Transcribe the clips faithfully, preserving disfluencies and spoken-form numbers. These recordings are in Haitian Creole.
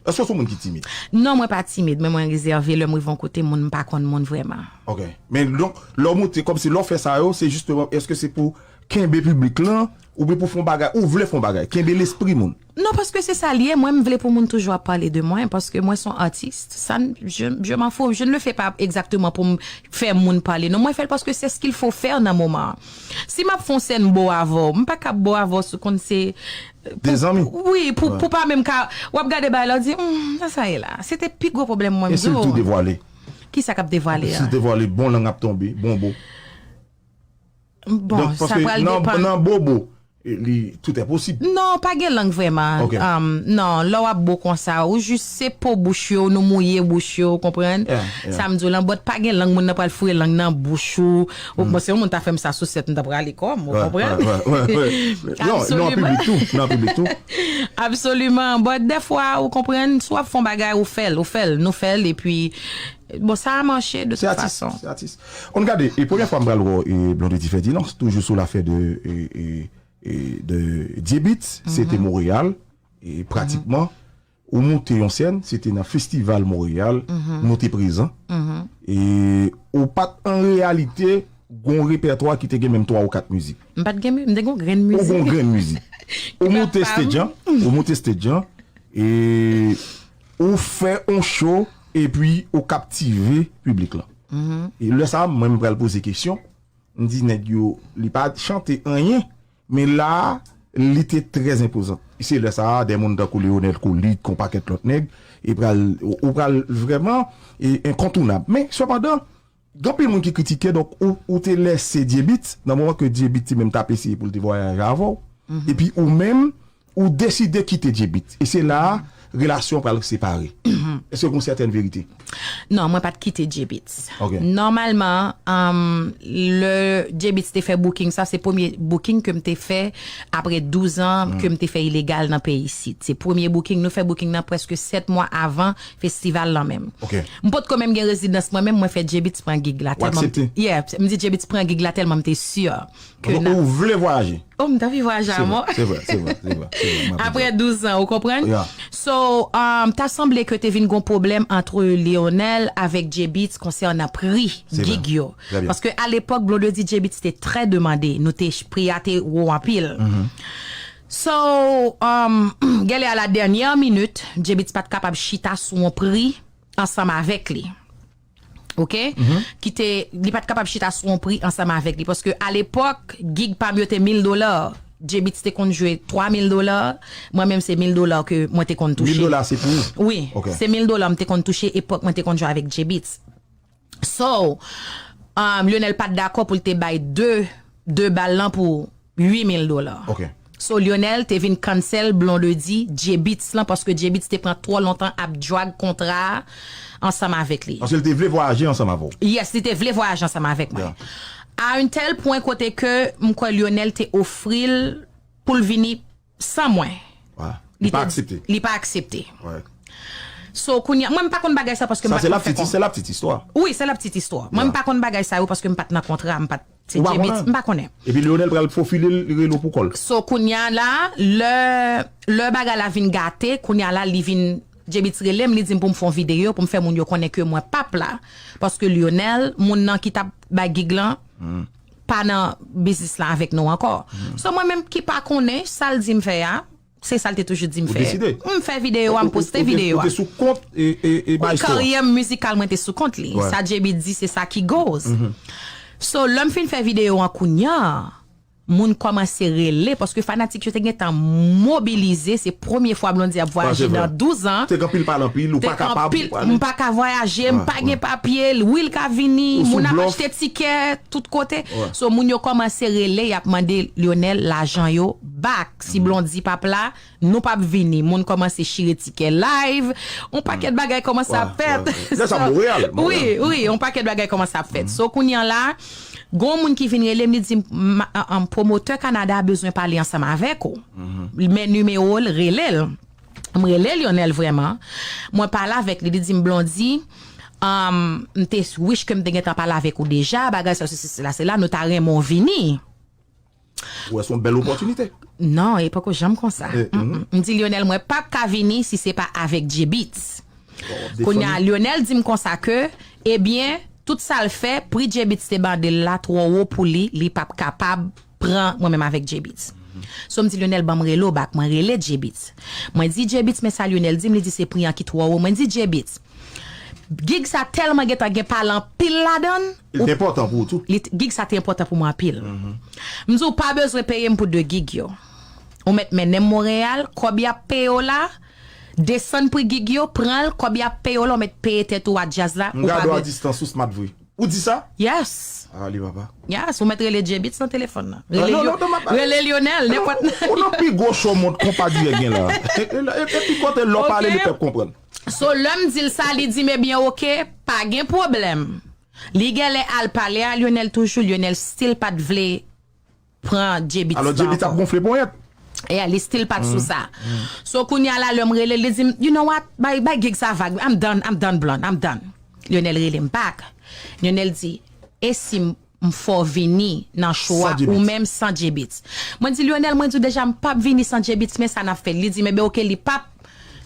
Èske w se yon moun ki timid? Non, mwen pa timid, men mwen rezève lè m rive yon kote moun m pa konn moun vrèman. Ok. Men donk, lè w moute, kòmsi lè w fè sa yo, se jisteman, èske se pou kenbe piblik lan, oubyen pou fè yon bagay, ou vle fè yon bagay, kenbe lespri moun? Non, paske se sa l ye. Mwen, m vle pou moun toujou ap pale de mwen, paske mwen se yon atis. Sa, je, je m'en fous. Je ne le fais pas exactement pou m fè moun pale. Non, mwen fè l paske c'est ce qu'il faut faire nan moman an. Si m ap fè yon sèn bo avè w, m pa ka bo avè w sou konn se De zanmi. Wi, pou, pou pa menm ka. W ap gade bay la, w di, hmm, sa sa ye la. Se te pi gwo pwoblèm mwen. E si l tou devwale? Kisa k ap devwale Si l a? Devwale, bon lang ap tonbe, bon bo. Bon, sa pral nan, depann. Nan bobo, li, tout est possible. Non, pa gen lang vrèman. Ok. Um, non, lè w ap bo konsa, ou jis se po bouch yo, nou mouye bouch yo, ou konprann? Yeah, yeah. Sa m di w lan, but pa gen lang, moun nan pral foure lang nan bouch ou. Ou konprann, se yon moun ta fè m sa sou sèt, m ta prale kò m, ou Ouais, konprann? Ouais, ouais, ouais, ouais. Non, non, an Absolument. Piblik tou, non, an piblik tou. Absoliman. But dèfwa, ou konprann, si w ap fè yon bagay, ou fè l, ou fè l, nou fè l, epi, bon, sa a mache de Se tout atis, fason. Se atis. Ann gade, e premyè fwa m pral wè e Blondedy Ferdinand, toujou sou lafè de, e, e, e, de Djebit, se te Montréal, e pratikman, ou moute yon sèn, se te nan festival Montréal, nou te prezan, e ou pa t an reyalite gon repètwa ki te gen menm twa ou kat mizik. M pa t gen, m te gon grenn Ou mizik. Gon grenn mizik. Ou moute stage an, ou moute stage an, e ou fè on show, epi ou kaptive piblik lan. E lè sa, mwen, m pral poze kesyon, m di nèg yo, li pa chante anyen, men la, li te trè enpozan. E se lè sa, de moun tankou Leonel Collique, kon pakèt lòt nèg, e pral, ou pral vrèman e enkontounab. Men, sepandan, gen anpil moun ki kritike, donk ou, ou te lèse Djebit, nan moman ke Djebit li menm t ap eseye pou l te vwayaje avè w, epi ou menm, ou deside kite Djebit. E se la, relasyon pral separe. Èske gon sètèn verite? Non, mwen pa t kite Djebit. Ok. Nòmalman, um, lè Djebit te fè booking, sa se premye booking ke m te fè apre douz an ke m te fè ilegal nan peyi isit. Se premye booking, nou fè booking nan prèske sèt mwa avan festival lan menm. Ok. M potko menm gen rezidans mwen menm, mwen fè Djebit pran gig la. Ou Tèlman m- aksepte? Yeah, m di Djebit pran gig la tèlman m te si ke Donk, n ap ou vle vwayaje? Oh, m t anvi vwayaje Se amò. Vre, se vre, se vre, se vre, se vre. M ap Apre douz an, ou konprann? Yeah. So, um, ta sanble ke te vin gon pwoblèm ant Lionel avèk Djebit konsènan pri Se vre. Gig yo. Trè byen. Paske a lepòk, Blondedy, Djebit te trè demande. Nou te, pri a te wo anpil. So, um, genlè a la dènyè minit, Djebit pa t kapab chita sou yon pri ansanm avèk li. Ok? Ki te, li pa t kapab chita sou yon pri ansanm avèk li. Paske a lepòk, gig pa m yo te mil dola. Djebit te konn jwe twa mil dola. Mwen menm se mil dola ke mwen te konn touche. Mil dola se pou ou? Wi, Ok. Se mil dola m te konn touche epòk mwen te konn jwe avèk Djebit. So, um, Lionel pa t dakò pou l te bay de, de bal lan pou uit mil dola. Ok. So, Lionel te vin cancel Blondedy, Djebit lan, paske Djebit te pran twò lontan ap drag kontra a ansanm avèk li. Paske li te vle vwayaje ansanm avè w. Yes, li te vle vwayaje ansanm avèk mwen. Yeah. A un tel pwen kote ke m kwè Lionel te ofri l pou l vini san mwen. Wa. Li pa te- aksepte. Li pa aksepte. Wa. So, kounye a, mwen m pa konn bagay sa paske m Sa pa se t la konn fè ptiti, kon- se la ptiti istwa. Wi, se la ptiti istwa. Mwen m Yeah. pa konn bagay sa yo paske m pa t nan kontra, m pa t se Ou pa Djebit, konnen? M pa konnen. Epi Lionel pral fofile l, rele w pou kò l. So, kounye a la, lè, lè bagay la vin gate, kounye a la, li vin, Djebit rele m, li di m pou m fè yon videyo, pou m fè moun yo konnen ke mwen p ap la. Paske Lionel, moun nan ki t ap bay gig lan, pa nan biznis la avèk nou ankò. So, mwen menm ki pa konnen, sa l di m fè a, se sa l te toujou di m Ou fè. Deside. M fè videyo a, m poste Ou te- videyo Ou a. te sou kont e, e, e maestro. Karyè m mizikal mwen te sou kont li. Ouais. Sa Djebit di, se sa ki goes. So, lè m fin fè videyo an kounye a, moun kòmanse rele, paske fanatik yo te gentan mobilize. Se premye fwa Blondedy ap Ah, se vwayaje vre. nan douz an. Te gen anpil pale anpil, ou pa Te gen kapab. anpil, Ou pale. M pa ka vwayaje, m Ah, pa ah. Gen papye, wi, l ka vini, Ou sou moun ap blòf. Achte tikè, tout kote. Ouais. So, moun yo kòmanse rele, y ap mande Lionel lajan yo back. Si Blondedy p ap la, nou p ap vini. Moun kòmanse chire tikè live. On pakèt bagay kòmanse ap Ouais, fèt. ouais, ouais. Lè sa Montréal, Wi, Montréal. Wi, on pakèt bagay kòmanse ap fèt. So, kounye a la, gon moun ki vin rele m, li di m, ma- an- an- pwomotè Kanada a bezwen pale ansanm avèk ou. Men nimewo l, rele l. M rele Lionel vrèman. Mwen pale avèk li, li di m, Blondedy, um, m te wish ke m te gentan pale avèk ou deja, bagay sa, sesi, sela, sela, nou ta renmen w vini. Ou wè se yon bèl opòtinite. Non, e poko janm konsa. M di Lionel, mwen p ap ka vini si se pa avèk J-Beatz. Kounye a, Lionel di m konsa ke, ebyen, tout sa l fè, pri J-Beatz te mande l la twò wo pou li, li p ap kapab pran mwen menm avèk J-Beatz. So m di Lionel, ban m rele w back, mwen rele J-Beatz. Mwen di J-Beatz, men sa Lionel di m, li di se pri an ki twò wo. Mwen di J-Beatz, gig sa tèlman gentan gen pale anpil ladan l. Li te enpòtan pou ou tou. Gig sa te enpòtan pou mwen anpil. M di w pa bezwen peye m pou de gig yo. Ou mèt mennen m Monreyal, kòb y ap peye w la, desann pri gig yo, pran l, kòb y ap peye w la, ou mèt peye tèt ou a djaz la. M gade w a distans, ou smart vre. Ou di sa? Yes. Ah, li papa. Yes, ou mèt rele J-Beatz nan telefòn nan. Rele, rele Lionel, nenpòt. Ou nan pi gwo show mond konpa dirèk gen la. E pi kote lò pale, le pèp konprann. So, lè m di l sa, li di m, ebyen, oke, pa gen pwoblèm. Li genlè al pale a Lionel toujou, Lionel still pa t vle pran J-Beatz la ankò. Alò, J-Beatz ap gonfle ponyèt. Yeah, li still pa t sou sa. So, kounye a la, lè m rele l, li di m, you know what, bay, bay gig sa vag, I'm done, I'm done, Blonde, I'm done. Lionel rele m back. Lionel di, e si m, m fè w vini nan show a ou menm san J-Beatz? Mwen di, Lionel, mwen di w deja, m p ap vini san J-Beatz, men sa n ap fè. Li di m, ebyen, oke, li p ap,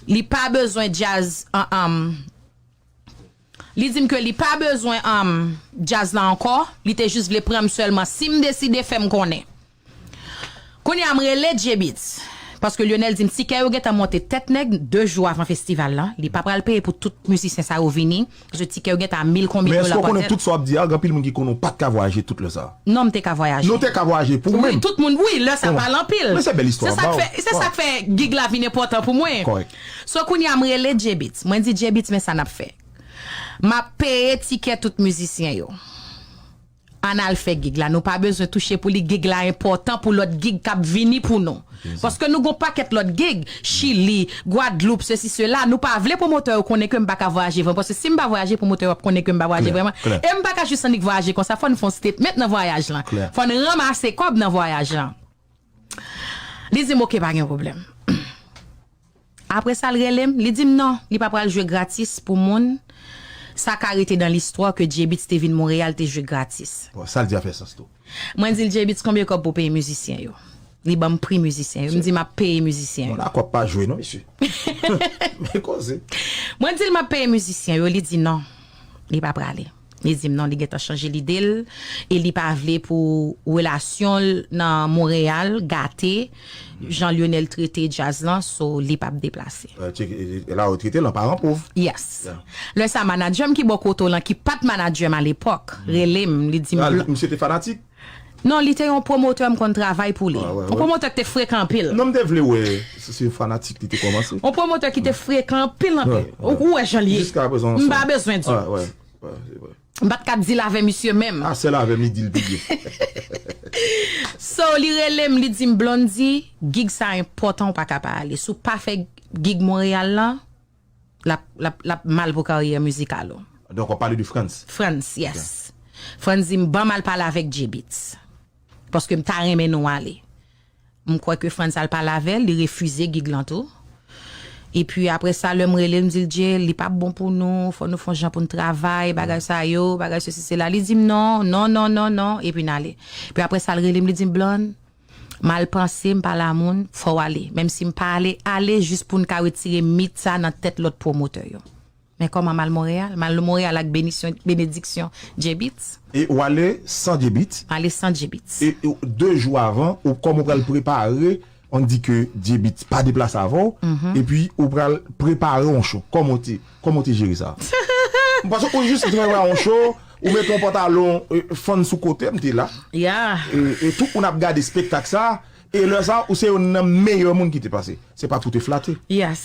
li pa bezwen djaz, an, an, Li di m ke li pa bezwen um, djaz la ankò, li te jis vle pran m sèlman si m deside fè m konnen. Kounye a m rele J-Beatz, paske Lionel di m tikè yo gentan monte tèt nèg de jou avan festival la, li pa pral peye pou tout mizisyen sa yo vini, paske tikè yo gentan a mil konbyen dola pa tèt. Men èske w konnen tout sa w ap di a, gen anpil moun ki konnen w pa t ka vwayaje tout lè sa a? Non, m te ka vwayaje. Non, m te ka vwayaje pou mwen. Wi, tout moun, wi, lè sa pale anpil. Men se bèl istwa. Se sa k fè, se sa k fè gig la vin enpòtan pou mwen. So kounye a m rele J-Beatz, mwen di J-Beatz men sa n ap fè. M ap peye tikè tout mizisyen yo. Ann al fè gig la. Nou pa bezwen touche pou li. Gig la enpòtan pou lòt gig k ap vini pou nou. Paske nou gon pakèt lòt gig. Chili, Gwadloup, sesi, sela. Nou pa vle pwomotè yo konnen ke m pa ka vwayaje vrèman. Paske si m pa vwayaje, pwomotè yo ap konnen ke m pa vwayaje vrèman. E m pa ka jis annik vwayaje konsa. Fò n fè yon statement nan vwayaj lan. Fò n ranmase kòb nan vwayaj lan. Li di m, oke, pa gen pwoblèm. Apre sa, l rele m, li di m non, li pa pral jwe gratis pou moun. Sa ka rete nan listwa ke J-Beatz te vin Monreyal, te jwe gratis. Bon, sa l di a fè sans tou. Mwen di l, J-Beatz, konbyen kòb pou peye mizisyen yo? Li ban m pri mizisyen yo. M di, m ap peye mizisyen yo. Bon, la kòb pa jwe non, mesye. Men koze. Mwen di l, m ap peye mizisyen yo. Li di non, li pa prale. Li di m non, li gentan chanje lide l e li pa vle pou relasyon l nan Monreyal gate jan Lionel trete djaz lan, so li p ap deplase. E la yo trete l an paran pòv. Yes. Lè sa a, manadjè m ki bò kote w lan, ki pa t manadjè m alepòk, rele m, li di m. Misye te fanatik? Non, li te yon pwomotè m konn travay pou li. Yon pwomotè ki te frekan anpil. Non, m te vle wè si se fanatik li te kòmanse. Yon pwomotè ki te frekan anpil, anpil. Ou wè jan l ye. M pa bezwen di w. M pa t ka deal avè misye menm. A, sèl avè m li deal pi byen. So, li rele m, li di m, Blondy, gig sa enpòtan, ou pa ka pa ale. Si w pa fè gig Monreyal lan, l ap, l ap, l ap mal pou karyè mizikal ou. Donk, w ap pale de Frantz? Frantz, yes. Frantz di m, ban m al pale avèk J-Beatz. Paske m ta renmen nou ale. M kwè ke Frantz al pale avè l, li refize gig lan tou. Epi apre sa, lè m rele l, m di l, Jay, li p ap bon pou nou, fò nou fè yon jan pou n travay, bagay sa yo, bagay sesi, sela. Li di m, non, non, non, non, non, epi n ale. Epi apre sa, l rele m, li di m, Blonde, m al panse, m pale a moun, fò w ale. Menm si m pa ale, ale jis pou n ka retire mit sa nan tèt lòt pwomotè yo. Men kòman m al Monreyal? M al Monreyal ak benediksyon, benediksyon J-Beatz. E w ale san J-Beatz? M ale san J-Beatz. E de jou avan, ou kòm ou pral prepare, on di ke J-Beatz pa deplase avè w, epi ou pral prepare yon show. Kòman w te, kòman w te jere sa? Paske ou jis prepare yon show, ou mete yon pantalon fann sou kote, m te la. E tout moun ap gade espektak sa, e lè sa, ou se youn nan meyè moun ki te pase. Se pa pou te flate. Yes.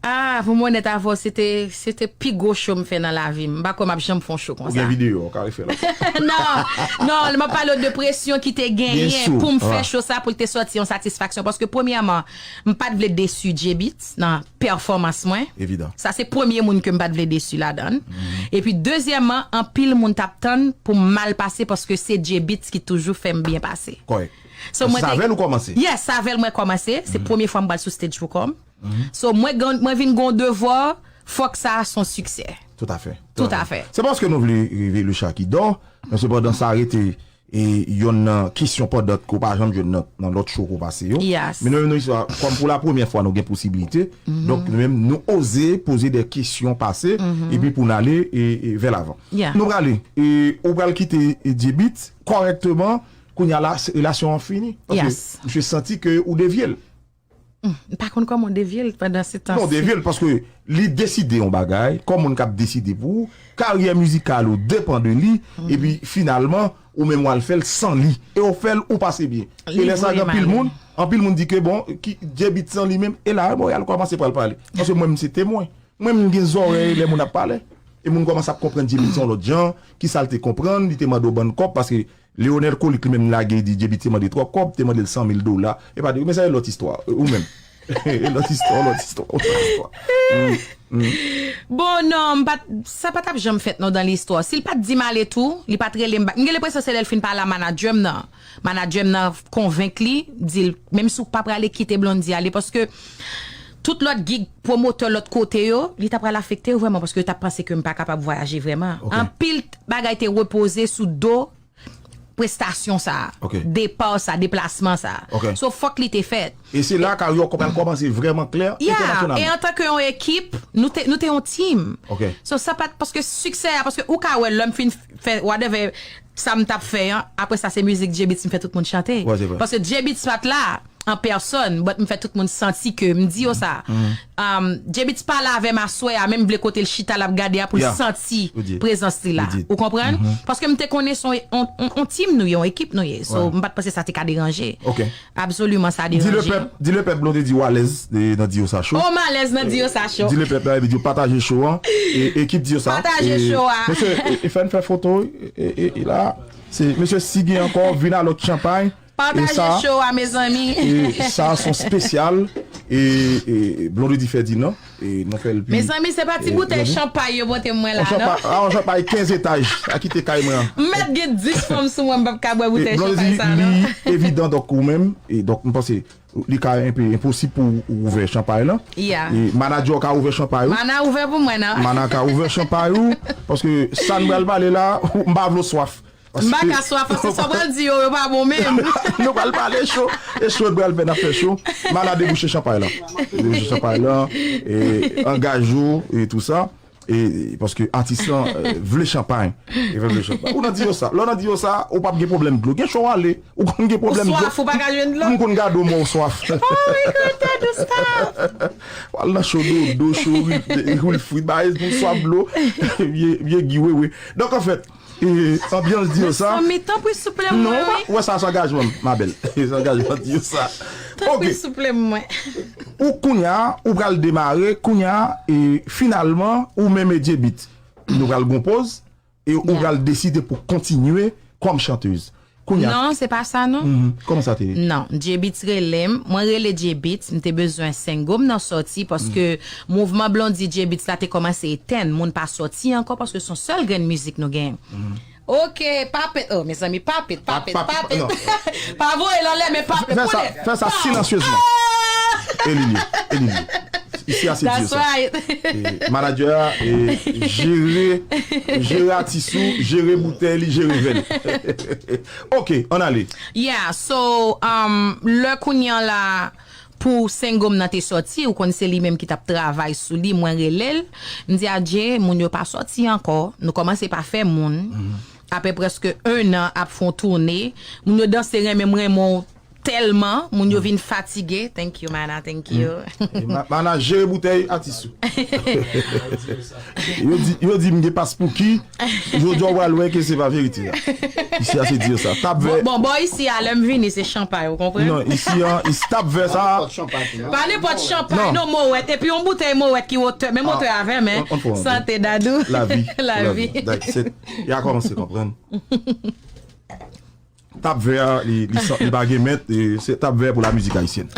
Ah, pou m onèt avè w, se te, se te pi gwo show m fè nan lavi m. M pa kwè m ap janm fè yon show konsa. Ou gen videyo a, ou ka refè l ankò. Non, non, m ap pale w de presyon ki te genyen pou m fè show sa, pou l te sòti yon satisfaksyon. Paske premyèman, m pa t vle desi J-Beatz nan pèfòmans mwen. Evidan. Sa se premye moun ke m pa t vle desi ladan l. Epi dezyèmman, anpil moun t ap tann pou m mal pase paske se J-Beatz ki toujou fè m byen pase. Kòrèk. So, mwen te... Se avè l ou kòmanse? Yes, se avè l mwen kòmanse. Se premye fwa m pral sou stage pou kò m. So, mwen, mwen vin gen yon devwa, fòk sa se yon siksè. Toutafè. Toutafè. Se paske nou vle rive le chat qui dort, men sepandan sa rete e yonn nan kesyon pandant ke w pa janm jwenn nan, nan lòt show ke w pase yo. Yes. Men nou menm nou istwa, kòm pou la premyè fwa nou gen posibilite, donk nou menm nou oze poze de kesyon pase, epi pou n ale e, e vè lavan. Yeah. Nou prale, e ou pral kite e Djebit kòrèkteman, kounye a la, se- relasyon an fini. Paske Yes. Misye santi ke ou devye l. M pa konn kòman w devye l pandan se tan. Non, devye l paske li deside yon bagay, kòm moun k ap deside pou ou, karyè mizikal ou depann de li, epi finalman, ou menm w al fè l san li. E w fè l, ou pase byen. E Li lè sa, voye gen anpil mal. Moun, anpil moun di ke bon, ki Djebit san li menm, e la, Montréal kòmanse pral pale. Paske mwen, m se temwen. Mwen, m gen zòrèy lè moun ap pale. E moun kòmanse ap konprann Djebit se yon lòt jan, kisa l te konprann, li te mande w bann kòb, paske Leonel Kolik li menm lage, li di Djebit te mande twòp kòb, te mande l san mil dola. E pa de, men sa e lòt istwa. E ou menm. E lòt istwa, lòt istwa, lòt istwa. Bon, non, m pa t- sa pa t ap janm fèt non dan listwa. Si l pa t di m ale tou, li pa t rele m bak. M gen lenpresyon se lè l fin pale a manadjè m nan. Manadjè m nan konvenk li, di l, menm si w pa prale kite Blondy ale, paske tout lòt gig pwomotè lòt kote yo, li ta pral afekte yo vrèman, paske yo t ap panse ke m pa kapab vwayaje vrèman. Ok. Anpil bagay te repoze sou do prestasyon sa, Ok. depa sa, deplasman sa. Ok. So, fòk li te fèt. E se la karyè w pral kòmanse vrèman klè Yeah, e entènasyonalman. Antanke yon ekip, nou te, nou te yon team. Ok. So, sa pa t, paske siksè a, paske ou ka wè lè m fin fè whatever sa m t ap fè an, apre sa se mizik Djebit m fè tout moun chante. Ouais, se vre. Paske Djebit pa t la an pèsòn, but m fè tout moun santi ke m di yo sa. Um, Djebit pale avè m aswè a, menm vle kote l chita l ap gade a pou l Yeah. santi Ou di. prezans li la. Ou di. Ou konprann? Paske m te konnen se yon on, on, on team nou ye, yon ekip nou ye. So, Ouais. m pa t panse sa te ka deranje. Ok. Absoliman sa Di deranje. le pèp, di le pèp Blondy di w alèz e, nan Diyosa Show. Oh, m alèz nan Diyosa Show. Di le pèp la, epi di w pataje show an. E ekip Diyosa. Pataje E, show a. Mesye, e, e fè n fè foto. E, e, e la, se mesye si gen ankò, vin a lòt chanpay. E Pataje sa, show a, mezanmi. E sa, se yon spesyal. E, e Blondedy Ferdinand. E nou fè l pi. Mezanmi, se pa ti e, boutèy Blondedy. Chanpay yo pote mwen la, Yon chanpay, non? Ah, yon chanpay kenz etaj. A ki te kay mwen an. M mèt gen dis fanm sou mwen, m p ap ka bwè E boutèy Blondedy chanpay sa, non? Li evidan, donk ou menm. E donk, m panse, li ka enpe enposib pou ou ouvè chanpay lan. Yeah. E manadjè w ka ouvè chanpay ou. Mana ouvè pou mwen, non? Mana ka ouvè chanpay ou. Paske sa n pral pale la, m pa vle w swaf. M pa ka swaf, paske sa w pral di yo, yo pa bon menm. Nou pral pale cho. E cho n pral fè, n ap fè cho. Mana debouche chanpay lan. Debouche chanpay lan. E angaje w e tou sa. E paske atis lan e, vle chanpay. E vle chanpay. Ou nan Diyosa. Lè w nan Diyosa, ou p ap gen pwoblèm dlo. Gen cho w ale. Ou konn gen Ou pwoblèm dlo. Swaf, ou pa ka jwenn dlo. M konn gade w mò w swaf. Oh my God, Dadou, stop! W al nan cho dodo, cho Wilfrid, ba, pou swaf dlo. Vye, vye Guy Wewe. Donk, anfèt, e, anbyans Diyosa. Mezanmi, tanpri souple m, Non, mwen, pa, wi. Wè sa, sa angajman, ma belle. Sa angajman Diyosa. Tanpri Ok. souple m, mwen. Ou kounye a, ou pral demare, kounye a, e finalman, ou menm e Djebit. Nou pral gon poz, e ou Yeah. pral deside pou kontinye kòm chantèz. Kounye a. Non, se pa sa, non. Mhm. Kòman sa te ye? Non, Djebit rele m. Mwen rele Djebit, m te bezwen sengo m nan sòti, paske mouvman Blondedy Djebit la te kòmanse etenn. Moun pa sòti ankò, paske se yon sèl grenn mizik nou gen. Ok, pa pet. Oh, mezanmi, pa pet, pa pet, Pa- pa pa- pet. non. Pa voye l anlè, men pa pet. Fè sa, fè sa silansyezman. E li ye, e li ye. Isi a se That's Diyosa. Right. E manadjè a, e, jere, jere atis ou, jere boutèy li, jere vè li. Ok, ann ale. Yeah, so, um, lè kounye a la, pou sengo m nan te sòti, ou konn se li menm ki t ap travay sou li, mwen rele l, m di a Dje, moun yo pa sòti ankò, nou kòmanse pa fè moun. Apre prèske en an ap fè yon toune, moun yo danse renmen m, renmen w tèlman, moun yo vin fatige. Thank you, Mana, thank you. E ma- Mana jere boutèy atis ou. Yo di, yo di m gen pas pou ki, jodi a w pral wè ke se pa verite a. Isi a se Diyosa. Tap vè. Bon, bon, bò isi a, lè m vini, se chanpay, ou konprann? Non, isi an, isi tap vè sa. Pa nenpòt chanpay, Non. Non, Mowèt. Epi yon boutèy Mowèt ki wotè, menm Ah, wotè avè m, hein. on- on fwa, on- Santé, Dadou. Lavi. Lavi. Like, se, y a kòmanse konprann. Tap vè a, li, li, san- li pa gen mèt, e se tap vè pou la mizik ayisyèn.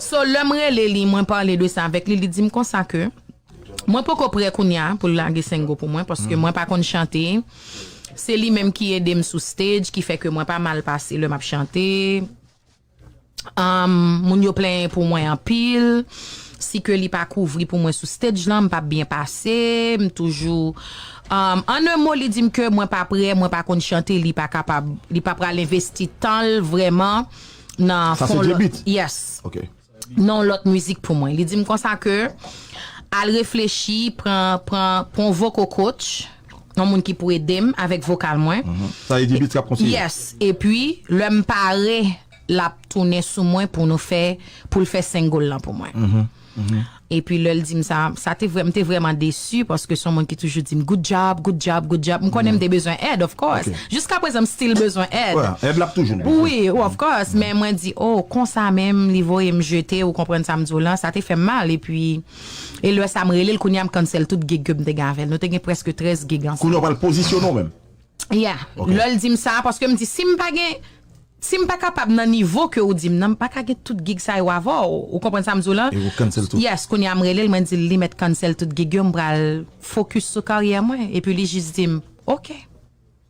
So, lè m rele li, mwen pale de sa avèk li, li di m konsa ke mwen poko prè kounye a pou l lage sengo pou mwen, paske mwen pa konn chante. Se li menm ki ede m sou stage, ki fè ke mwen pa mal pase lè m ap chante. Um, moun yo plenyen pou mwen anpil. si ke li pa kouvri pou mwen sou stage lan, m p ap byen pase, m toujou, um, an en mo, li di m ke mwen pa prè, mwen pa konn chante, li pa kapab, li pa pral envesti tan l vrèman nan Sa se fon lòt. J-Beat? Yes. Ok. Nan lòt mizik pou mwen. Li di m konsa ke al reflechi, pran, pran, pran vocal coach, yon moun ki pou ede m avèk vokal mwen. Mhm. Sa e J-Beat k ap konseye? Yes. Epi, lè m pare, l ap tounen sou mwen pou nou fè, pou l fè single lan pou mwen. Mhm. Mhm. Epi lè l di m sa, sa te vrè, m te vrèman desi paske se yon moun ki toujou di m good job, good job, good job. M konnen m te bezwen èd, of course. Ok. Jiska prezan m still bezwen èd. Wè, èd l ap toujou bezwen. Wi, of course, men mwen di, oh, konsa menm, li voye m jete, ou konprann sa m di w lan, sa te fè m mal. Epi, e lè sa m rele l, kounye a m cancel tout gig ke m te gen avè l. Nou te gen prèske trèz gig ansanm. Kounye a w pral pozisyone w menm? Yeah. Ok. Lè l di m sa, paske m di, si m pa gen, si m pa kapab nan nivo ke ou di m nan, m pa ka gen tout gig sa yo avè w. Ou konprann sa m di w lan? E ou cancel tout? Yes, kounye a m rele l, mwen di l, li mèt cancel tout gig yo, m pral focus sou karyè mwen. Epi li jis di m, ok.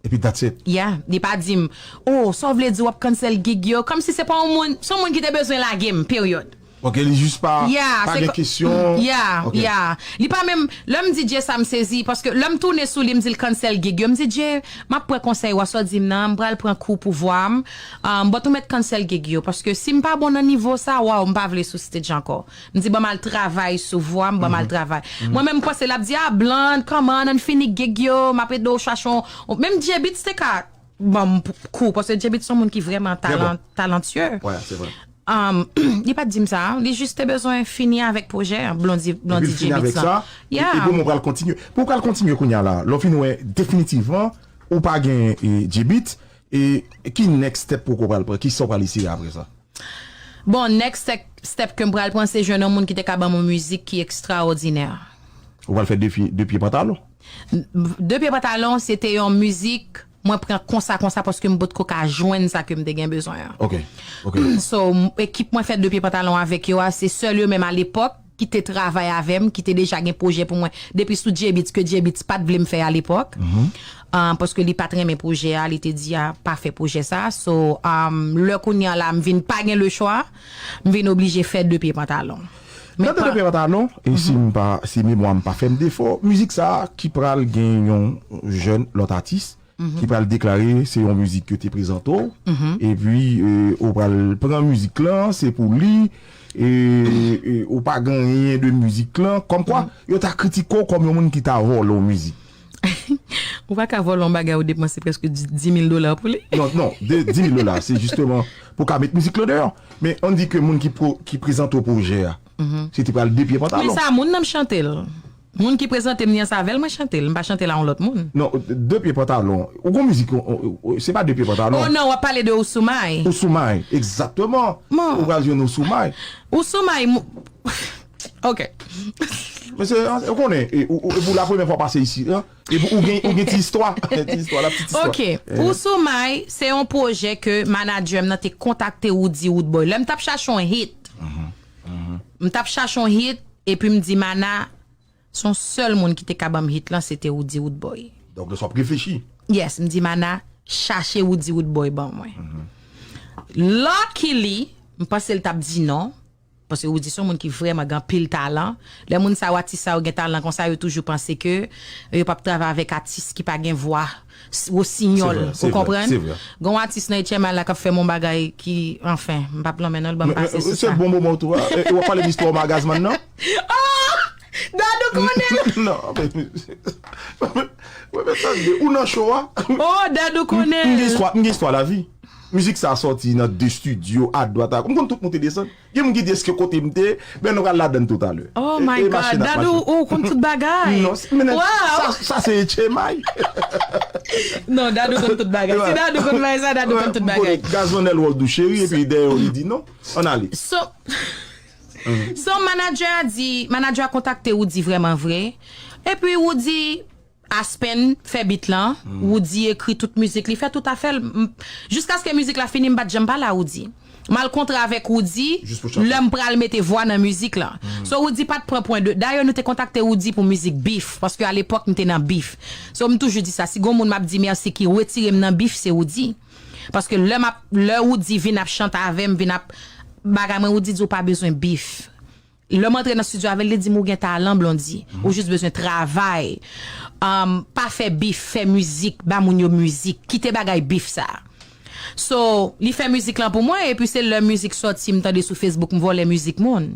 Epi that's it. Yeah, li pa di m, oh, sa w vle di w ap cancel gig yo? Kòmsi se pa yon moun, se yon moun ki te bezwen lage m, period. Ok, li jis pa, yeah, pa gen kesyon. Yeah, ok. Yeah. Li pa menm, lè m di Dye sa m sezi, paske lè m tounen sou li, m di l cancel gig yo, m di Dye, m ap pran konsèy w a, sa w di m nan, m pral pran kou pouvwa m, um, but ou mèt cancel gig yo, paske si m pa bon nan nivo sa, waw, m pa vle sou stage ankò. M di, ban m al travay sou vwa m, ban m al travay. Mwen menm, m panse l ap di, ah, Blonde, kòman, ann fini gig yo, m ap ede w chache yon, menm J-Beat te ka ban m p-, kou, paske J-Beat se yon moun ki vrèman talan-, talantye. Wè, se vre. Um, li pa t di m sa, li jis te bezwen fini avèk pwojè Blondie, Blondie J-Beat lan. Epi l fini avèk sa, e, e pou mwen pral kontinye. Pou w pral kontinye kounye a la, lè w fin wè definitivman, ou pa gen, e, J-Beat, e ki next step pou w pral pran? Kisa w pral eseye apre sa? Bon, next step, step ke m pral pran, se jwenn yon moun ki te ka ban m yon mizik ki ekstraòdinè. Ou pral fè de pye, de pye pantalon? De pye pantalon, se te yon mizik, mwen pran konsa, konsa, paske m potko ka jwenn sa ke m te gen bezwen an. Ok, ok. So, m, ekip mwen fè de pye pantalon avèk yo a, se sèl yo menm alepòk ki te travay avè m, ki te deja gen pwojè pou mwen depi sou J-Beat, ke J-Beat pa t vle m fè alepòk. Ah, paske li pa t renmen pwojè a, li te di a pa fè pwojè sa. So, um, lè kounye a la, m vin pa gen lechwa, m vin oblije fè de pye pantalon. Men nan de pye pantalon, e si m pa, si memwa m pa fè m defo, mizik sa a ki pral gen yon jèn lòt atis ki pral deklare se yon mizik yo te prezante w, epi, e, ou pral pran mizik lan, se pou li, e, e ou pa gen anyen de mizik lan, kòmkwa yo ta kritike w kòm yon moun ki ta vòlè w mizik. Ou pa ka vòlè yon bagay ou depanse prèske di, di mil dola pou li. Non, non, de, di mil dola, se jisteman pou ka met mizik lan deyò. Men ann di ke moun ki pro-, ki prezante w pwojè a, se te pral de pye pantalon. Men sa, moun nan m chante l. Moun ki prezante m li ansanm avè l, mwen chante l. M pa chante l a yon lòt moun. Non, de pye pantalon. Ou gon mizik, ou, ou, ou, se pa de pye pantalon. Oh non, w ap pale de Ousoumay. Ousoumay, egzakteman. Ou pral jwenn Ousoumay. Ousoumay, mou-, Ok. Mesye, an, ou konnen, e, ou, ou, e pou la premyè fwa pase isi, an, e pou ou gen, ou gen ti istwa, ti istwa, la ti istwa. Ok. Ousoumay, se yon pwojè ke manadjè m nan te kontakte Roody Roodboy. Lè m t ap chache yon hit, m t ap chache yon hit, epi m di Mana, se yon sèl moun ki te ka ban m hit lan, se te Roody Roodboy. Donk, lè sa w ap reflechi. Yes, m di Mana, chache Roody Roodboy ban mwen. Luckily, m panse l t ap di non. Paske Roody se yon moun ki vrèman gen anpil talan. Lè moun sa yo, atis sa yo gen talan konsa, yo toujou panse ke yo p ap travay avèk atis ki pa gen vwa s-, wosinyòl. Ou konprann? Gon atis nan H M I la k ap fè m yon bagay ki, anfen, m p ap nonmen non l, ban m pase sou sa. Se bon moman tou a. E, e w ap pale de istwa Omar Gazman nan? Oh! Dadou konnen l! Non, men, men, men, tande, ou nan cho a. Oh, Dadou konnen l! M gen istwa, m gen istwa lavi. Mizik sa a sòti nan de estidyo, adwat, a, m konn tout monte desann. Gen moun ki di, èske kote m te? Men nou pral ladann toutalè. Oh my God, Dadou, ou konn tout bagay. Non, men sa, sa se H M I. Non, Dadou konn tout bagay. Si Dadou konn bagay sa, Dadou konn tout bagay. Gazman Elwold ou cheri, epi dèyè li di non. Ann ale. So, so manadjè a di, manadjè a kontakte Roody vrèman vre. Epi Roody Aspen fè beat lan, Roody ekri tout mizik, li fè tout afè l. M-, jiskaske mizik la fini, m pa t janm pale a Roody. M al kontre avèk Roody lè m pral mete vwa nan mizik lan. So Roody pa t pran pwen de, dayè nou te kontakte Roody pou mizik Beef, paske alepòk m te nan Beef. So m toujou di sa, si gon moun m ap di mèsi ki retire m nan Beef, se Roody. Paske lè m ap, lè Roody vin ap chante avè m, vin ap bagay mwen, Roody di ou pa bezwen Beef. Lè m antre nan studio avè l, li di m, "Ou gen talan, Blondy. Ou jis bezwen travay. Um, pa fè bif, fè mizik, ba moun yo mizik. Kite bagay bif sa." So, li fè mizik lan pou mwen, epi se lè mizik sòti, m tande sou Facebook, m vòlè mizik moun.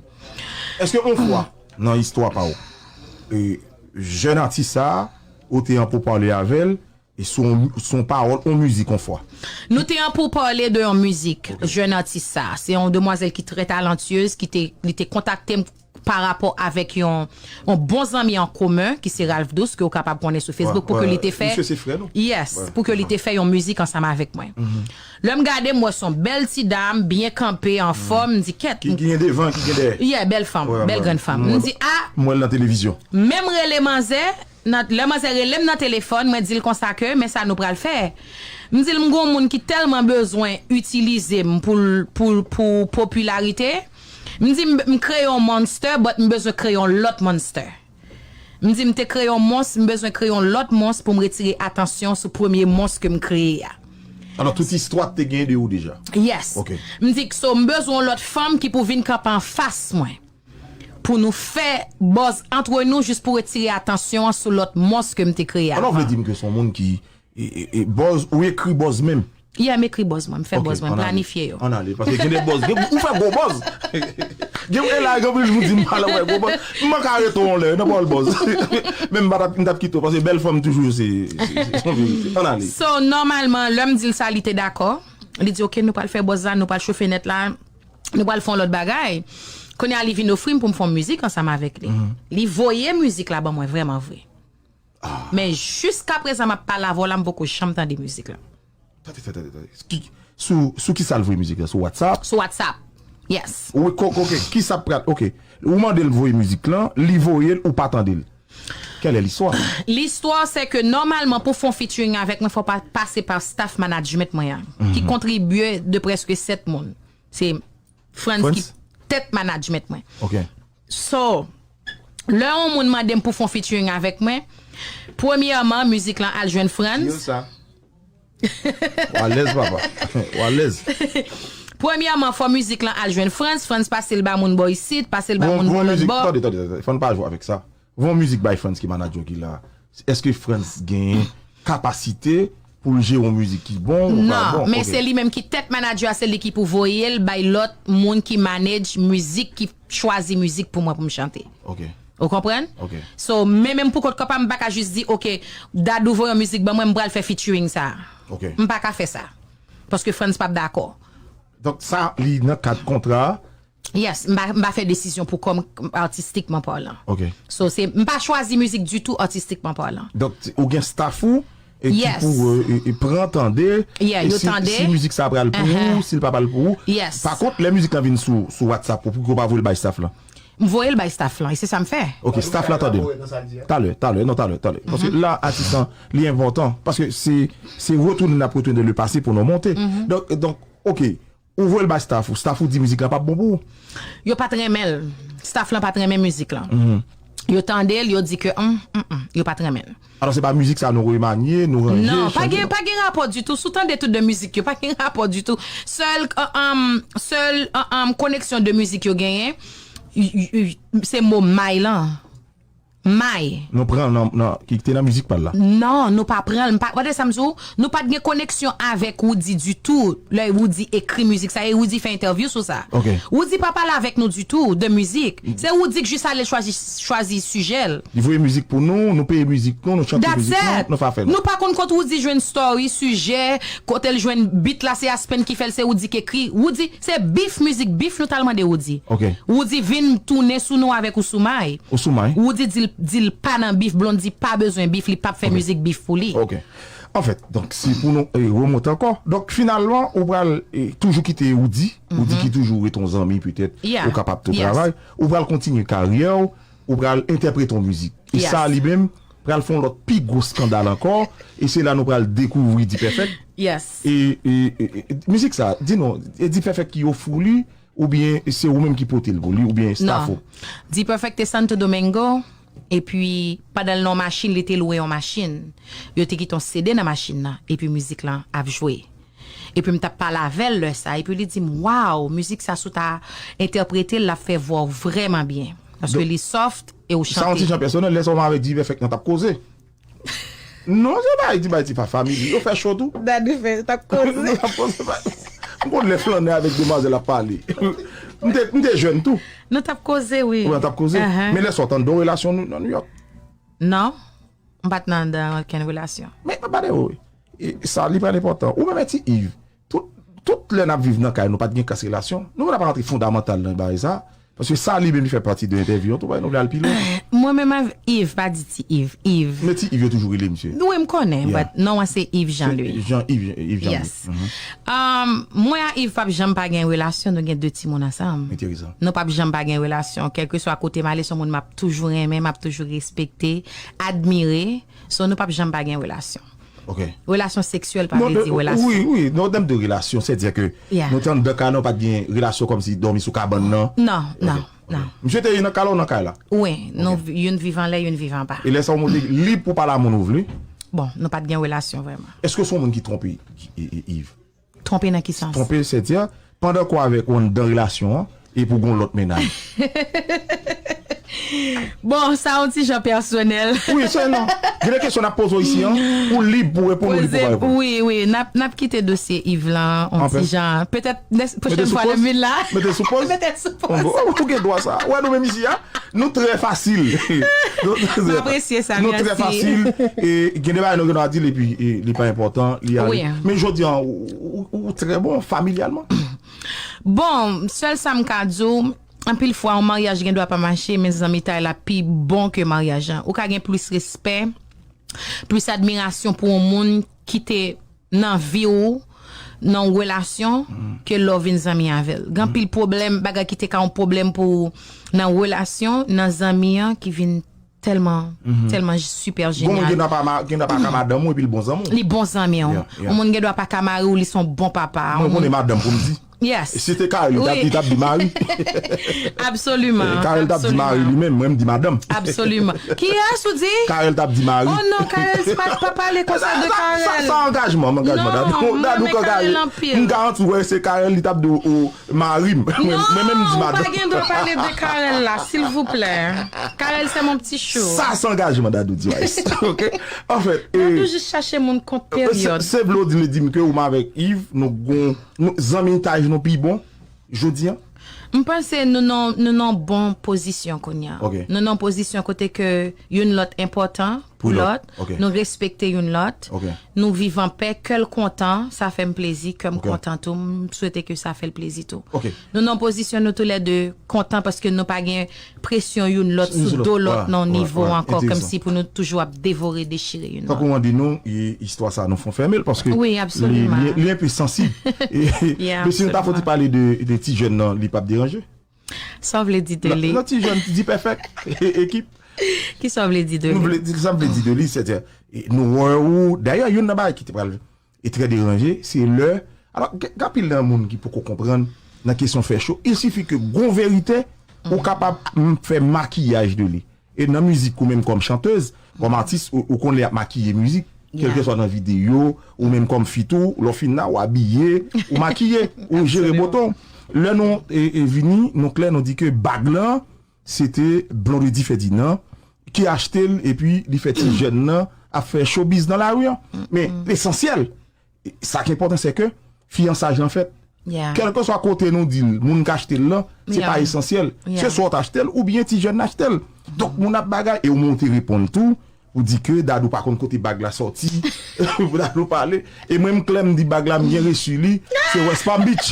Èske yon fwa nan istwa pa w, e, jèn atis sa a, ou te an pou pale avè l, e sou yon, sou yon pawòl, yon mizik yon fwa? Nou te an pou pale de yon mizik, jèn atis sa. Se yon demwazèl ki trè talantyez, ki te, li te kontakte m pa rapò avèk yon, yon bon zanmi an komen, ki se Ralph Douce, ke w kapab konnen sou Facebook, pou ke li te fè, Misye se frè nou. Yes, pou ke li te fè yon mizik ansanm avèk mwen. Lè m gade, m wè se yon bèl ti dam, byen kanpe, anfòm, m di, "Kèt." Ki, ki gen devan, ki gen dèyè. Yeah, bèl fanm, bèl grann fanm. M di, "Ah." M wè l nan televizyon. Menm rele manzè, nan, lè manzè rele m nan telefòn, mwen di l konsa ke, "Men sa nou pral fè." M di l, "M gon moun ki tèlman bezwen itilize m pou, pou, pou popilarite." M di, "M, m kreye yon monster, but m bezwen kreye yon lòt monster." M di, "M te kreye yon mons, m bezwen kreye yon lòt mons pou m retire atansyon sou premye mons ke m kreye a." Alò, tout istwa te gen de ou deja. Yes. Ok. M di, "So, m bezwen yon lòt fanm ki pou vin kanpe anfas mwen. Pou nou fè buzz antre nou, jis pou retire atansyon an sou lòt mons ke m te kreye avan." Alò, vle di m ke se yon moun ki e, e, e, buzz, ou ekri buzz menm? Yeah, m ekri buzz mwen, m fè buzz mwen, m planifye yo. Ann ale, paske gen de buzz, gen, ou fè gwo buzz. Gen, e la, gen plis moun di m pale wè gwo buzz. M manke arete w yon lè, nan pawòl buzz. Men m pa t ap, m t ap kite w, paske bèl fanm toujou se, se, se, se yon verite. Ann ale. So, nòmalman, lè m di l sa, li te dakò. Li di, "Ok, nou pral fè buzz la, nou pral chofe nèt la, nou pral fè yon lòt bagay." Kounye a, li vin ofri m pou m fè yon mizik ansanm avèk li. Li voye mizik la ban mwen vrèman vre. Men jiskaprezan, m ap pale avè w la, m poko janm tande mizik la. Tande, tande, tande, tande. Ki, sou, sou ki sa l voye mizik la? Sou WhatsApp? Sou WhatsApp. Yes. Wi, ko-, ok, ki sa pral, ok. Ou mande l voye mizik lan, li voye l, ou pa tande l. Kèl è listwa? Listwa, se ke nòmalman, pou fè yon featuring avèk mwen, fò pa pase pa staff management mwen an, ki kontribye de prèske sèt moun. Se Frantz ki tèt management mwen. Ok. So, lè yon moun mande m pou fè yon featuring avèk mwen, premyèman, mizik lan al jwenn Frantz. Yo sa. W alèz, papa. W alèz. Premyèman, fò mizik lan al jwenn Frantz, Frantz pase l ba moun bò isit, pase l ba moun bò lòt bò. Tande, tande, tande. Fò n pa jwe avèk sa. Yon mizik bay Frantz ki manadjè w ki la. Èske Frantz gen kapasite pou l jere yon mizik ki bon ou pa bon? Non, men se li menm ki tèt manadjè a, se li ki pou voye l bay lòt moun ki manage mizik, ki chwazi mizik pou mwen pou m chante. Ok. Ou konprann? Ok. So, men menm pou kont kò pa m, m pa ka jis di, "Ok, Dadou voye yon mizik ban mwen, m pral fè featuring sa." Ok. M pa ka fè sa. Paske Frantz p ap dakò. Donk sa, li nan kad kontra a? Yes, m pa, m pa fè desizyon pou kò m, atistikman palan. Ok. So, se, m pa chwazi mizik ditou, atistikman palan. Donk, ou gen staff ou e ki pou, e, e, pran, tande, Yeah, e yo si, tande. Si mizik sa pral pou ou, si l pa pral pou ou. Yes. Pa kont, lè mizik lan vin sou, sou WhatsApp ou, pou ki ou pa voye l bay staff lan? M voye l bay staff lan, e se sa m fè. Ok, staff lan tande l. Talè, talè, non, talè, talè. Paske la, atis lan, li enpòtan. Paske se, se retounen n ap retounen de le pase pou nou monte. Donk, donk, ok, ou voye l bay staff ou, staff ou di mizik la p ap bon pou ou. Yo pa t renmen l. Staff lan pa t renmen mizik lan. Yo tande l, yo di ke, hum, hum, hum, yo pa t renmen l. Alò, se pa mizik sa nou remanye, nou ranje, Non, pa chanje, gen, non? Pa gen rapò ditou. Si w tande tout de mizik yo, pa gen rapò ditou. Sèl, uh, um, sèl, uh, um, koneksyon de mizik yo genyen, y- y- y- se mo may lan. May. Nou pran nan, nan, ki te nan mizik pa l la. Non, nou pa pran l. M pa, gade sa m di w, nou pa t gen koneksyon avèk Roody ditou. Lè Roody ekri mizik sa, e Roody fè entèvyou sou sa. Ok. Roody pa pale avèk nou ditou de mizik. Se Roody k jis ale chwazi, chwazi sijè l. Li voye mizik pou nou, nou peye mizik nou, nou chante That's mizik nou, it. Nou fè afè nou. Nou pa konn kote Roody jwenn story, sijè, kote l jwenn beat la, se Aspen ki fè l, se Roody k ekri. Roody, se bif, mizik bif nou t al mande Roody. Ok. Roody vin tounen sou nou avèk Ou sou may. Ou sou may. Roody di l, di l pa nan bif, Blondy pa bezwen bif, li p ap fè mizik bif pou li. Ok. Anfèt, donk, si pou nou e, remonte ankò. Donk, finalman, ou pral e, toujou kite Roody. Roody ki toujou rete yon zanmi, petèt, Yeah. ou kapab tou Yes. travay. Ou pral kontinye karyè w, ou pral entèprete yon mizik. E Yes. Sa li menm, pral fè yon lòt pi gwo skandal ankò. E se la nou pral dekouvri D-Perfect. Yes. E, e, e, e, mizik sa, di nou, e D-Perfect ki ofri w li, oubyen se ou menm ki pote l pou li, oubyen staff ou? D-Perfect te Santo Domingo, epi pandan l nan yon machin, li te lwe yon machin. Yo te kite yon C D nan machin nan, epi mizik lan ap jwe. Epi m t ap pale avè l lè sa. Epi li di m, "Waw, mizik sa si w ta entèprete l, l ap fè vwa w vrèman byen. Paske li soft e ou chante." Sa yon ti jan pèsonèl, lè sa w avèk D-Perfect nan t ap koze. Non, se pa di bay ti pa famili. Yo fè cho tou. Dadou fè, t ap koze. T ap koze, bay. M konn lè flannè avèk demwazèl ap pale. M te, m te jèn tou. Nou t ap koze, wi. Wi, nou t ap koze. Men lè sa w t anndan yon relasyon nan New York. Non, m pa t nan anndan okenn relasyon. Men, pa de wi. E sa, li pral enpòtan. Ou menm ti Yves, tout, tout lè n ap viv nan kay, nou pa t gen klas relasyon. Nou pa t ap rantre fondamantal nan bagay sa. Paske sa li menm li fè pati de entèvyou an tou, nou vle al pi lwen. Mwen menm avèk Yves, pa di ti Yves, Yves. Men ti Yves yo toujou rele misye. Wi, m konnen, but non an se Yves Jean Louis. Jean Yves, Yves Jean Louis. Yes. Um, mwen ak Yves p ap janm pa gen relasyon, nou gen de timoun ansanm. Nou p ap janm pa gen relasyon. Kèlkeswa kote m ale, se yon moun m ap toujou renmen, m ap toujou respekte, admire. So, nou p ap janm pa gen relasyon. Relasyon seksyèl pa vle di relasyon. Wi, wi, nan tèm de relasyon, sètadi ke nou te anndan kay la, nou pa t gen relasyon kòmsi dòmi sou kabann nan. Non, non, non. Misye te nan kay la, ou nan kay la? Wi, nou youn viv anlè, youn viv anba. E lè sa w monte lib pou pale a moun ou vle? Bon, nou pa t gen relasyon vrèman. Èske se yon moun ki twonpe Yves? Twonpe nan ki sans? Twonpe, sètadi, pandan ke w avèk ou anndan relasyon an, epi w gen yon lòt mennaj. Bon, sa yon ti jan pèsonèl. Wi, se non. Gen de kesyon n ap poze w isi an, ou lib pou reponn, ou lib pou pa reponn. Wi, wi, n ap, n ap kite dosye Yves lan yon ti jan. Petèt, pwochèn fwa lè m vin la. Mete sou poz. Mete sou poz. Ou gen dwa sa. Wè nou menm isi a, nou trè fasil. M apresye sa, mèsi. Nou trè fasil. E gen de bagay nou gen dwa di l, epi li pa enpòtan, li ale. Men jodi an, ou, ou, ou trè bon familyalman. Bon, sèl sa m ka di w, anpil fwa, yon maryaj gen dwa pa mache, men zanmitay la pi bon ke maryaj lan. Ou ka gen plis respè, plis admirasyon pou yon moun ki te nan vi w, nan yon relasyon, ke lè w vin zanmi avè l. Gen anpil pwoblèm, bagay ki te ka yon pwoblèm pou ou nan relasyon, nan zanmi an ki vin tèlman, tèlman sipè jenyal. Gen dwa pa ka madanm ou epi l bon zanmi w. Li bon zanmi w. Yon moun gen dwa pa ka mari w, li se yon bon papa. Mwen konnen madanm pou m di. Yes. Si se te Carel, li t ap di mari. Absoliman. Carel t ap di mari li menm, mwen m di madanm. Absoliman. Kiyès ou di? Carel t ap di mari. Oh non, Carel, pa, pa pale konsa de Carel. Sa, sa angajman, angajman. Dadou, Carel, m garanti w, se Carel, li t ap di w, mari m. Mwen menm m di madanm. Non, ou pa gen dwa pale de Carel la, silvouplè. Carel, c'est mon petit chou. Sa se angajman Dadou Diwayis. Ok? Anfèt, Dadou jis chache moun kont peryòd. Se vle w di, di m ke ou menm avèk Yves, nou gon, zanmitaj nou pi bon jodi an? M panse nou nan, nou nan bon pozisyon kounye a. Nou nan pozisyon kote ke youn lòt enpòtan pou lòt. Nou respekte youn lòt. Nou viv anpè, kè l kontan, sa fè m plezi, kè m kontan tou, m swete ke sa fè l plezi tou. Nou nan pozisyon nou toulède kontan paske nou pa gen presyon youn lòt sou do lòt nan nivo ankò, kòmsi pou nou toujou ap devore, dechire youn lòt. Tankou w di nou, istwa sa nou fon fèmen l paske li, li enpe sansib. Men si nou ta fouti pale de, de ti jèn nan, li p ap deranje? Sa w vle di de li? Nan ti jèn, D-Perfect, ekip. Kisa w vle di de li? Nou vle di, sa m vle di de li, sètadi, nou wè ou, dayè, youn nan bagay ki te pral e trè deranje, se lè, alò, gen anpil nan moun ki poko konprann nan kesyon fè cho, il sifi ke gon verite, ou kapab fè makiyaj de li. E nan mizik ou menm kòm chantèz, kòm atis, ou, ou konn lè y ap makiye mizik, kèlkeswa nan videyo, ou menm kòm fi tou, lè w fin la, ou abiye, ou makiye, ou jere boton. Lè nou, e, e vini, nou klè, nou di ke bag lan, se te Blondedy Ferdinand ki achte l, epi li fè ti jèn nan ap fè showbiz nan lari an. Men lesansyèl, sa ki enpòtan, se ke fiyansaj lan fèt. Kèlkeswa kote nou di l, moun k achte l lan, se pa esansyèl. Se swa w t achte l, oubyen ti jèn nan achte l. Donk, moun ap bagay, e ou menm ou te reponn tou, ou di ke Dadou pa konn kote bag la sòti, pou Dadou pale. E mwen, m klè, m di bag la, m byen resi li, se West Palm Beach.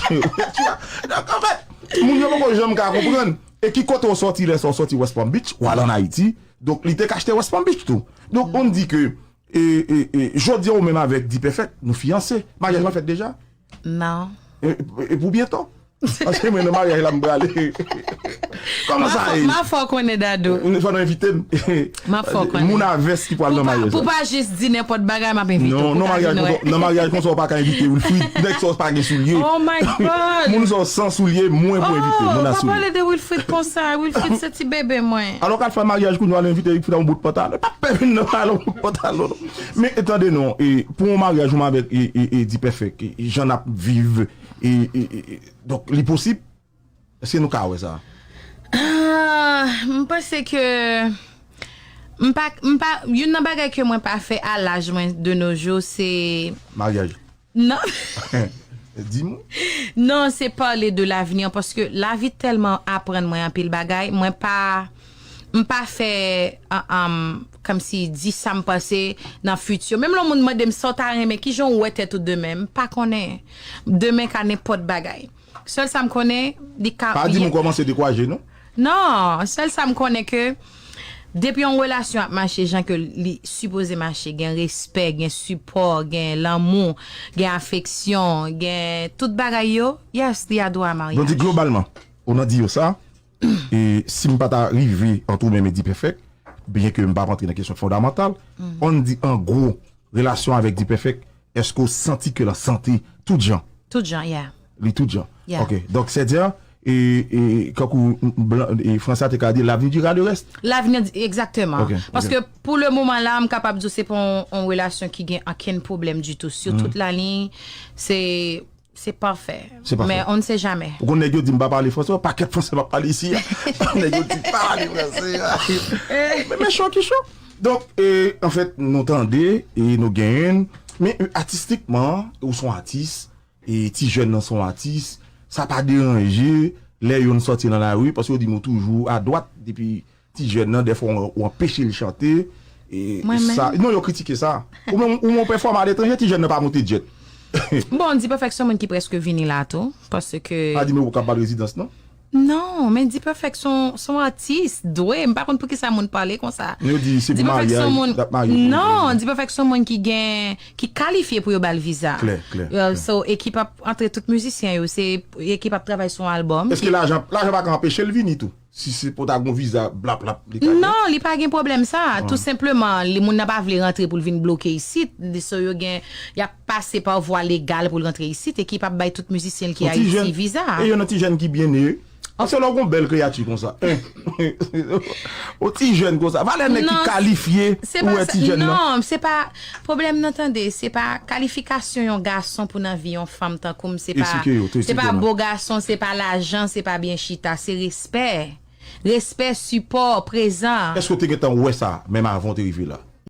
Donk, anfèt, moun yo poko janm ka konprann. E ki kote w sòti lè sa w sòti West Palm Beach, w al ann Ayiti. Donk, li te ka achte West Palm Beach tou. Donk, ou di ke, e, e, e, jodi a, ou menm avèk D-Perfect, nou fiyanse. Maryaj lan fèt deja? Non. E, e pou byento? Paske mwen nan maryaj la m prale. Kòman sa ye? M a fè w konnen, Dadou. Fò nou envite m. M a fè w konnen. Moun a vès ki pral nan maryaj la. Pou pa jis di nenpòt bagay, m ap envite w. Non, nan maryaj konsa, nan maryaj konsa, w pa ka envite Wilfrid. Nèg sa w pa gen soulye. Oh my God! Moun sa w san soulye, mwen pou envite. Moun a soulye. Oh, pa pale de Wilfrid konsa. Wilfrid se ti bebe mwen. Alò, k al fè maryaj kounye a, w al envite Wilfrid a yon bout pantalon. Pa pè vin nan pale yon bout pantalon, non. Men, tande non, e, pou yon maryaj, ou avèk, e, e, e, D-Perfect, e, jan n ap viv, e, e, e, e, donk, li posib? Èske nou ka wè sa? Ah, m panse ke m pa, m pa, youn nan bagay ke mwen pa fè a laj mwen de nos jours, se maryaj. Non. Di m. Non, se pale de lavni an, paske lavi tèlman aprann mwen anpil bagay, mwen pa, m pa fè, um, um, kòmsi di sa m panse nan fiti. Menm lè yon moun mande m sa w ta renmen, kijan w wè tèt ou demen, m pa konnen. Demen ka nenpòt bagay. Sèl sa m konnen, li ka... Pa di m ou kòmanse dekwaje, non? Non, sèl sa m konnen ke depi yon relasyon ap mache jan ke li sipoze mache, gen respè, gen sipò, gen lanmou, gen afeksyon, gen tout bagay yo, yes, li a dwa a maryaj. Donk, di globalman, ou nan di yo sa, e si m pa ta rive ant ou menm e D-Perfect, byen ke m p ap antre nan kesyon fondamantal, ann di an gwo, relasyon avèk D-Perfect, èske w santi ke l an sante tout jan? Tout jan, yeah. Li tout jan. Yeah. Ok. Donk, sètadi, e, e, kankou blan, e, fransè a te ka di, l'avenir dira le reste. L'avenir di-, egzakteman. Ok, ok. Paske pou le moman la, m kapab di w se pa yon, yon relasyon ki gen okenn pwoblèm ditou. Sur toute la ligne, se, se pafè. Se pafè. Men on ne sait jamais. Ou konn nèg yo di m pa pale fransè, pakèt fransè m ap pale isi a. Nèg yo di pa pale fransè a. Men, men cho ki cho. Donk, e, anfèt, nou tande, e nou genyen, men, e, atistikman, ou se yon atis, e ti jèn nan se yon atis, sa pa deranje lè youn sòti nan lari, paske yo di m ou toujou adwat, depi ti jèn nan, dèfwa w, w anpeche l chante, e, e sa, non, yo kritike sa. Ou menm, ou menm w pèfòme aletranje, ti jèn nan pa monte djèt. Bon, D-Perfect se yon moun ki prèske vini la tou, paske... Pa di m ou k ap ba l rezidans, non? Non, men D-Perfect se yon, se yon atis, dwe, m pa konn poukisa moun pale konsa. Yo di se pou maryaj, l ap marye pou... Non, D-Perfect se yon moun ki gen, ki kalifye pou yo ba l viza. Klè, klè, klè. So, ekip ap antre tout mizisyen yo, se ekip ap travay sou yon albòm. Èske lajan, lajan pa ka anpeche l vini tou? Si se pou ta gon viza, blap, blap, li ka vini? Non, li pa gen pwoblèm sa. Tou senpleman, li, moun nan pa vle rantre pou l vin bloke isit. Li, so yo gen, y ap pase pa vwa legal pou l rantre isit, ekip ap bay tout mizisyen l ki Ayiti viza. E yo nan ti jèn ki byen neye. Paske lè w gon bèl kreyati konsa, yon ti jèn konsa, valè nèg ki kalifye pou wè ti jèn nan. Non, se pa, pwoblèm nan, tande, se pa kalifikasyon yon gason pou nan vi yon fanm tankou m, se pa, se pa bo gason, se pa lajan, se pa byen chita, se respè. Respè, sipò, prezan. Èske w te gentan wè sa, menm avan w te rive la?